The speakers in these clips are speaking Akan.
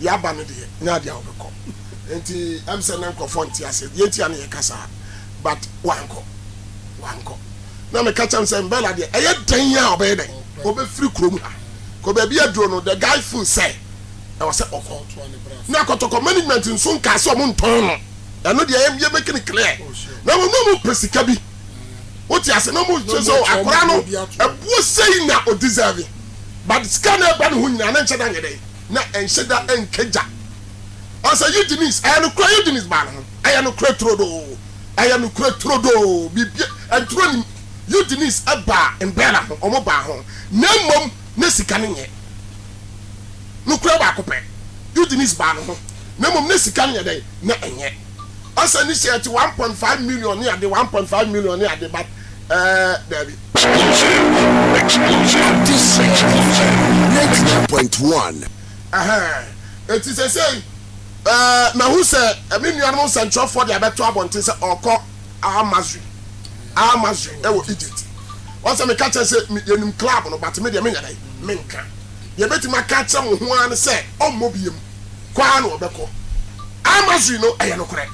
Deɛ aba no deɛ, nyɛ adeɛ a wobɛkɔ. Nti sɛ na nkurɔfoɔ nte aseɛ deɛ nti a ne yɛka saa, but wankɔ, wankɔ. Na meka kyɛm sɛ Mbella deɛ, ɛyɛ dɛn a ɔbɛyɛ dɛn, ɔbɛfiri kurom ha kɔ baabi aduro no. The guy feel sɛ ɛwɔ sɛ ɔkɔ na Kɔtɔkɔ management nso nka sɛ ɔmo ntɔn no. Ɛno deɛ yɛ make it clear. Na wɔn mu pɛ sika bi, wote ase, na mo kyerɛ sɛ akwaraa no ɛbuo sɛyi na o deserve, but sika na ɛba ne ho nyinaa na nkyɛn da nyɛ dɛ na ɛnhyɛ da ɛnkɛgya. Ɔsɛ Eugenis, ɛyɛ no kura Eugenis baa ne ho, ɛyɛ no kura turodoo, ɛyɛ no kura turodoo, biribi ɛnturo nim. Eugenis ɛbaa Mbella ho, ɔmo baa ho, na mmom ne sika ne nyɛ no kura baako pɛ. Eugenis baa ne ho, na mmom ne sika ne yɛ dɛ na ɛnyɛ. Ɔsɛ ne hyɛ ɛte 1.5 million ne ade, 1.5 million ne ade, but dabi. Exclusive. Exclusive. 99.1. Eti sɛ mahu sɛ ɛmi nuanom nsɛntwerɛfoɔ de abɛto abɔnten sɛ ɔkɔ Al Masry, Al Masry ɛwɔ Egypt. Wɔn sɛ meka kyerɛ sɛ yɛnim club no, but me deɛ menyɛ dɛ menka. Deɛ bɛtumi aka kyerɛ mo ho ara ne sɛ ɔmmɔ biem kɔ ara na ɔbɛkɔ Al Masry no. Ɛyɛ nokorɛ,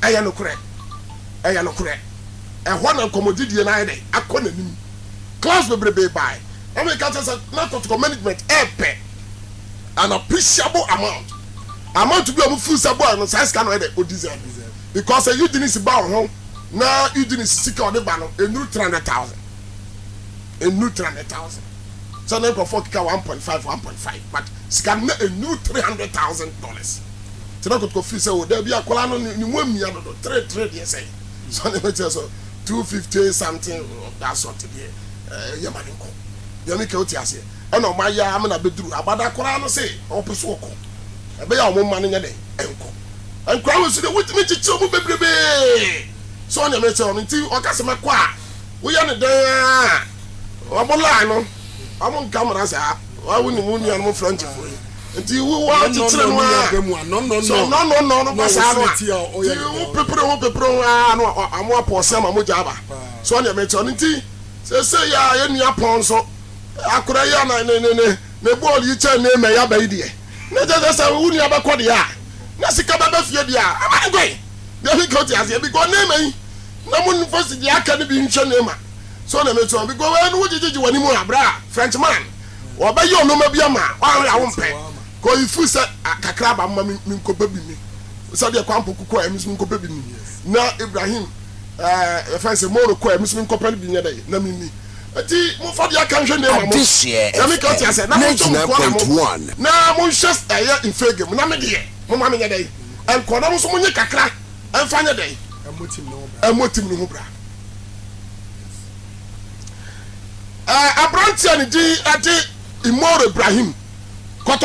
ɛyɛ nokorɛ, ɛyɛ nokorɛ. Ɛhɔ na nkɔmmɔdidie no ayɛ dɛ akɔ n'anim. Clubs bebrebe bae na meka kyerɛ sɛ na Kɔtɔkɔ management ɛɛpɛ an appreciable amount bi a ɔmo feel sɛ boy no saa sika no ɛdɛ o deserve, because Eugenis ba wɔ ho na Eugenis sika ɔde ba no enuru 300,000, enuru 300,000. Sɛ ne nkurɔfoɔ keka 1.5, 1.5, but sika no na enuru $300,000. Tena Kotoko feel sɛ o dabi, akwadaa no ne mu amia dodo. Three three deɛ sɛ so ne bɛ kyerɛ so 250 something of that sort deɛ, yɛ ma ne nkɔ deɛ mi kɛ o ti aseɛ. Ɛna ɔmo ayɛ amena bɛduru abada koraa no se ɔpɛ so ɔkɔ, ɛbɛyɛ a ɔmo mma no nyɛ dɛ ɛnkɔ. Nkura wo so de wotumi kyekyere ɔmo bebrebee so ɔnyɛ mɛ kyerɛ ɔno. Nti ɔka sɛ mɛkɔ a, woyɛ ne dɛn a ɔmo line no ɔmo nka mmara saa. Wawo ne mu nuanom Frenchfoɔ yi nti wo wa kyekyere no a so nɔnɔnɔ no ba saa no a, nti wo pepere ho pepere ho a no ɔmo apɔ ɔsɛm a mo gya aba so ɔnyɛ mɛ kyerɛ ɔno. Nti sese yɛ a yɛ nua pɔn so akora yi a na ne bɔɔl yi kyɛn ne mɛ yaba yi deɛ, na kyerɛ sɛ wo nua bɛkɔ deɛ a na sika bɛbɛ fie deɛ a ama ne nkɔyi deɛ mi ka o ti aseɛ, because nneɛma yi na mo nfa si deɛ aka ne bi nhwɛ nneɛma so na mi sɔ, because wɔn no wogyegyegye wɔn anim a bra Frenchman wɔbɛyɛ ɔnoma bi ama wɔn a wɔn mpɛ kò ifu sɛ kakra aba mma mi nkɔpɛ bi mi sɛdeɛ kwampo koko a ɛmi nso mi nkɔpɛ bi mi na Ibrahim yɛfɛn sɛ Moro kɔ ɛmi nso mi nkɔpɛ bi nyɛ dɛ na mi ni. Eti mo fa deɛ aka nhwɛ nneɛma mo Adehyeɛ na mi ka ti ase na mo nso mo kɔ na mo 99.1. na mo nhwɛ ɛyɛ nfeege mu na mi deɛ mo ma mi nyɛ dɛ nkɔ na mo nso mo nye kakra ɛnfa nyɛ dɛ ɛmo team no ho bra. Aberanteɛ ne din ɛde Imoro Ibrahim Kɔtɔkɔ.